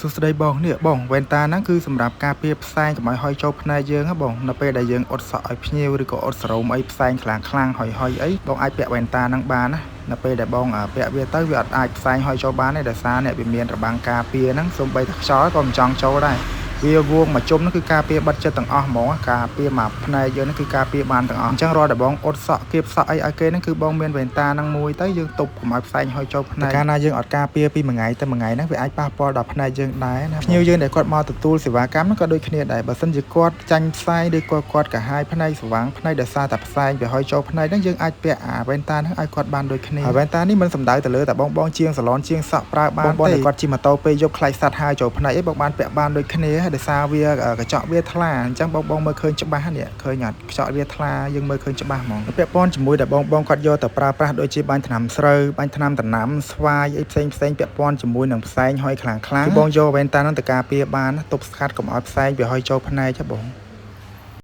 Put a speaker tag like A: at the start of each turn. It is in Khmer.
A: សួស្តីបងនេះបងវ៉ែនតាហ្នឹងគឺសម្រាប់ការពារផ្សែងកុំឲ្យហុយចូលភ្នែកយើងហ៎បងនៅពេលដែលយើងអ៊ុតសក់ឲ្យភ្ញៀវឬក៏អ៊ុតសេរ៉ូមអីផ្សែងខ្លាំងខ្លាំងហុយហុយអីបងអាចពាក់វ៉ែនតាហ្នឹងបានណានៅពេលដែលបងពាក់វាទៅវាអត់អាចផ្សែងហុយចូលបានទេដោយសារអ្នកវាមានរបាំងការពារហ្នឹងសូម្បីតែខ្យល់ក៏មិនចង់ចូលដែរវាវងមួយជុំហ្នឹងគឺការពារបិទចិត្តទាំងអស់ហ្មងការពារមួយភ្នែកយើងហ្នឹងគឺការពារបានទាំងអស់អញ្ចឹងរាល់តែបងអ៊ុតសក់គៀបសក់អីឲ្យគេហ្នឹងគឺបងមានវ៉ែនតាហ្នឹងមួយទៅយើងទប់កុំឲ្យផ្សែងហុយចូលភ្នែកកាលណាយើងអត់ការពារពីមួយថ្ងៃទៅមួយថ្ងៃហ្នឹងវាអាចប៉ះពាល់ដល់ភ្នែកយើងដែរណាភ្ញៀវយើងដែលគាត់មកទទួលសេវាកម្មហ្នឹងក៏ដូចគ្នាដែរបើសិនជាគាត់ចាញ់ផ្សែងឬក៏គាត់កាហាយភ្នែកស្វាងភ្នែកដោយសារតែផ្សែងវាហុយចូលភ្នែកហ្នឹងយើងអាចពាក់អាវ៉ែនតាហ្នឹងឲ្យគាត់បានដូចគ្នាហើយវ៉ែនតានេះមិនសំដៅទៅលើតែបងបងជាងសាឡនជាងសក់ប្រើបានទេបងដែលគាត់ជិះម៉ូតូពេលយប់ខ្លាចសត្វហើរចូលភ្នែកអីបងបានពាក់បានដូចគ្នាដោយសារវាកញ្ចក់វាថ្លាអញ្ចឹងបងបងមើលឃើញច្បាស់នេះឃើញអត់កញ្ចក់វាថ្លាយើងមើលឃើញច្បាស់ហ្មងពាក់ព័ន្ធជាមួយដែលបងបងគាត់យកទៅប្រើប្រាស់ដូចជាបាញ់ថ្នាំស្រូវបាញ់ថ្នាំដំណាំស្វាយអីផ្សេងផ្សេងពាក់ព័ន្ធជាមួយនឹងផ្សែងហុយខ្លាំងខ្លាំងគឺបងយកវ៉ែនតាហ្នឹងទៅការពារបានទប់ស្កាត់កុំឲ្យផ្សែងវាហុយចូលភ្នែកហ៎បង។